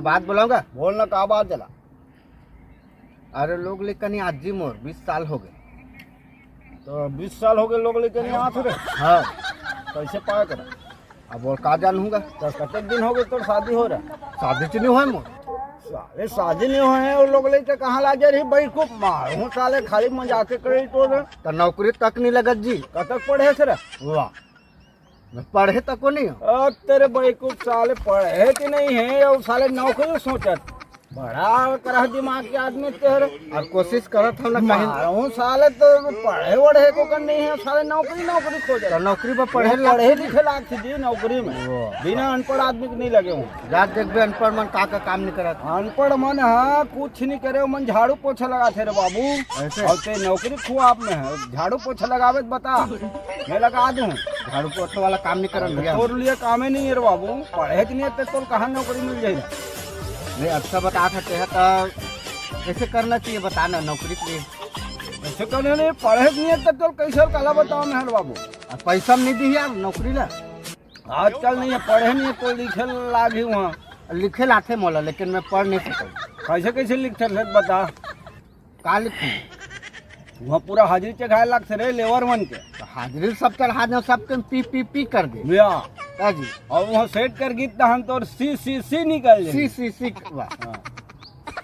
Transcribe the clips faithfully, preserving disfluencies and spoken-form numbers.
बात बोलाऊंगा। बोलना, का बात चला? अरे, लोग लेकर नहीं आज जी मोर बीस साल हो गए। तो बीस साल हो गए लोग लेकर नहीं आत हो रे? हाँ। कैसे पाया करा? अब और का जानूंगा? तो कतक दिन हो गए तोर शादी हो रहा? शादी तो नहीं हुआ मोर। साले शादी नहीं हुए हैं, वो लोग लेके कहाँ ला जा रही? बेवकूफ मार हूँ साले, खाली मजाक करे तो रे। तो नौकरी तक नहीं लगत जी। कतक पढ़े से रे? वाह, मैं पढ़े तक को नहीं हूँ। अब तेरे बेवकूफ साले पढ़े कि नहीं है, और साले नौकरी सोचत। बड़ा करह दिमाग के आदमी तेरे। और कोशिश करत हम ना कहीं। मारूं साले, तो पढ़े वढ़े को कर नहीं है, साले नौकरी, नौकरी खोज तो रहा। नौकरी पर पढ़े वो ला- पढ़े लिखे लाग थी जी नौकरी में। वो। बिना अनपढ़ आदमी के नहीं लगे हूँ। जात देखबे अनपढ़ मन का, का काम नहीं करत। अनपढ़ मन, हाँ, कुछ नहीं करे, मन झाड़ू पोछा लगाथे रे बाबू। ऐसे? और ते नौकरी खुआब में है, झाड़ू पोछा लगावे तो बता, मैं लगा दूँ। झाड़ू पोछा वाला काम नहीं करत भैया। तोर लिए कामे नहीं है रे बाबू, पढ़े के नहीं है, तो तोर कहाँ नौकरी मिल जाए? नहीं, अच्छा बता सकते हैं तो कैसे करना चाहिए, बताना नौकरी के लिए। ऐसे करने नहीं, पढ़े के नहीं है, तो तोर कैसे काला बताओ मैं रे बाबू? अब पैसा नहीं दी यार नौकरी ला। आजकल नहीं है, पढ़े नहीं है, तो लिखे लाग ही वहाँ। लिखे लाथे मोला, लेकिन मैं पढ़ नहीं सकता। कैसे, कैसे लिखते थे, बता। का लिखूं? वहाँ पूरा हाजिरी चढ़ाए लगते रे लेबर मन के। तो हाजिरी सब चढ़ा दे, सबके पी, पी, पी कर दे। भैया। हाँ जी। और वहाँ सेठ कर गीत तो हम तो सी, सी, सी निकल जाए। सी, सी, सी, वाह। हाँ।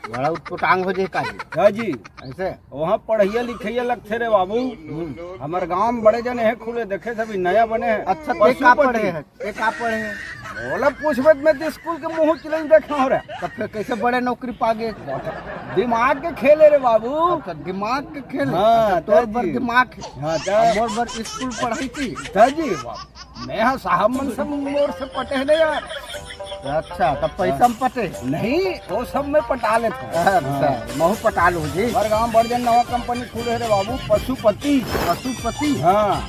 बड़ा उटपुटांग हो जाए का जी? हाँ जी। ऐसे? वहाँ पढ़ैया लिखैया लगथे रे बाबू। हम्म। हमर गांव में बड़े जने हैं खुले, देखे सभी नया बने हैं। अच्छा, ते का पशुपति। पढ़े है? ते का पढ़े है? बोला पूछबे त मैं तो स्कूल के मुंह चिलई देखा हो रहा। तो फिर कैसे बड़े नौकरी पा गए? दिमाग के खेले रे बाबू। अच्छा, दिमाग के खेले। हाँ, अच्छा, तोर बर जी। दिमाग है। हाँ, जा। मोर बर स्कूल पढ़ाई थी। ता जी, बाबू। मैं हाँ साहब मन से मोर से पटे है ना यार। अच्छा, तब पैसा में पटे? नहीं, वो सब मैं पटा लेता हूँ। अच्छा, हाँ। महू पटा लूँ जी। हमारे गांव बड़ जन नवा कंपनी खुले रे बाबू, पशुपति। पशुपति? हाँ,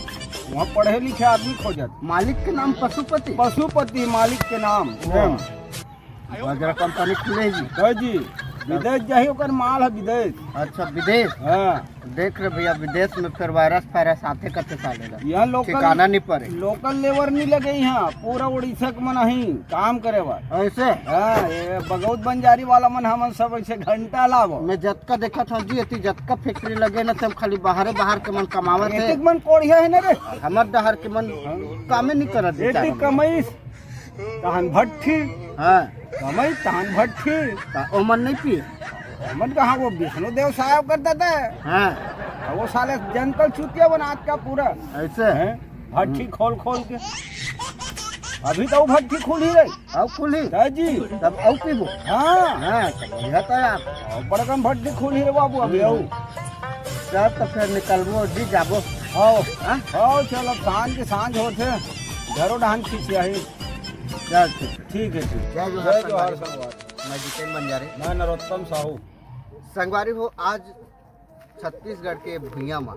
वहाँ पढ़े लिखे आदमी खोजत। मालिक के नाम पशुपति? पशुपति मालिक के नाम। हाँ। बजरा कंपनी खुले जी। हाँ जी, विदेश जाही ओकर माल है विदेश। अच्छा, विदेश? हाँ। देख रे भैया, विदेश में फिर वायरस फायरस आते करते साले ला। यहाँ लोकल, ठिकाना नहीं पड़े। लोकल लेबर नहीं लगे यहाँ, पूरा उड़ीसा के मन ही काम करे बर। ऐसे? हाँ, ये बगौत बंजारी वाला मन हमन सब ऐसे घंटा लाबो। मैं जतका देखा था जी, एती जतका फैक्ट्री लगे ना, सब खाली बाहरे बाहर के मन कमावत है। एतिक मन कोढ़िया है ना रे। हमर डहर के मन हाँ। कामे नहीं करत एतिक बेचारा मन। कमाईस तहन भट्ठी। हाँ। कमाई तहन भट्ठी। ता ओमन नहीं पिए? ओमन कहाँ, वो विष्णु देव साहब करता था। हाँ। तो वो साले जनतल चुतिया बनात का पूरा। ऐसे? हैं? भट्ठी हम्म। खोल खोल के। अभी तो वो भट्ठी खुली रही। अब खुली? हाँ जी। तब अब पीबो? हाँ। हाँ, तब बढ़िया था यार। और बड़कम भट्ठी खुली रे बाबू, अभी हम्म। आओ। चल तो फिर निकलबो जी, जाबो। आओ। हाँ? आओ, चलो, सांझ के सांझ होते। घरों डहान खींच आई। चल, ठीक। ठीक है, ठीक। जय जोहार, जय जोहार संगवारी। संगवारी। मैं जितेन बंजारे। मैं नरोत्तम साहू। संगवारी हो, आज छत्तीसगढ़ के भुइयां म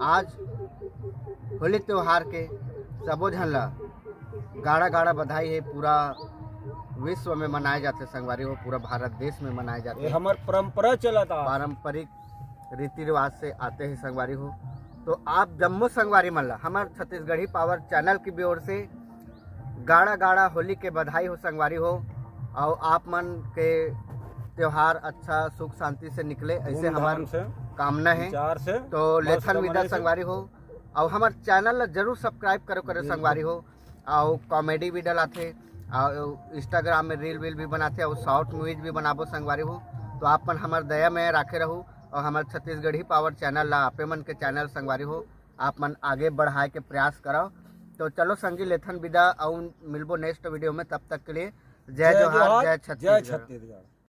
आज होली त्योहार के सबो झन ला गाड़ा गाड़ा बधाई है। पूरा विश्व में मनाए जाथे संगवारी हो, पूरा भारत देश में मनाए ये जाथे। हमर परंपरा चलत आ। पारंपरिक रीति रिवाज से आते हैं संगवारी हो। तो आप जम्मो संगवारी मन ला हमर छत्तीसगढ़ी पावर चैनल की ओर से गाड़ा गाड़ा होली के बधाई हो संगवारी हो। और आप मन के त्योहार अच्छा सुख शांति से निकले, ऐसे धूमधाम हमार से, कामना है। विचार से, तो मस्त लेथन विदा मने से। संगवारी हो। और हमार चैनल ला जरूर सब्सक्राइब करो, करो बिल्कुल। संगवारी हो। और कॉमेडी भी डलाथे, और इंस्टाग्राम में रील वील भी बनाथे, और शॉर्ट मूवीज भी बनाबो संगवारी हो। तो आप मन हमार दया में राखे रहू, और हमार छत्तीसगढ़ी पावर चैनल ला, आपे मन के चैनल संगवारी हो, आप मन आगे बढ़ाए के प्रयास करो। तो चलो संगी, लेथन विदा, और मिलबो नेक्स्ट वीडियो में। तब तक के लिए जय जय जोहार, जोहार, जय जय छत्तीसगढ़। छत्तीसगढ़।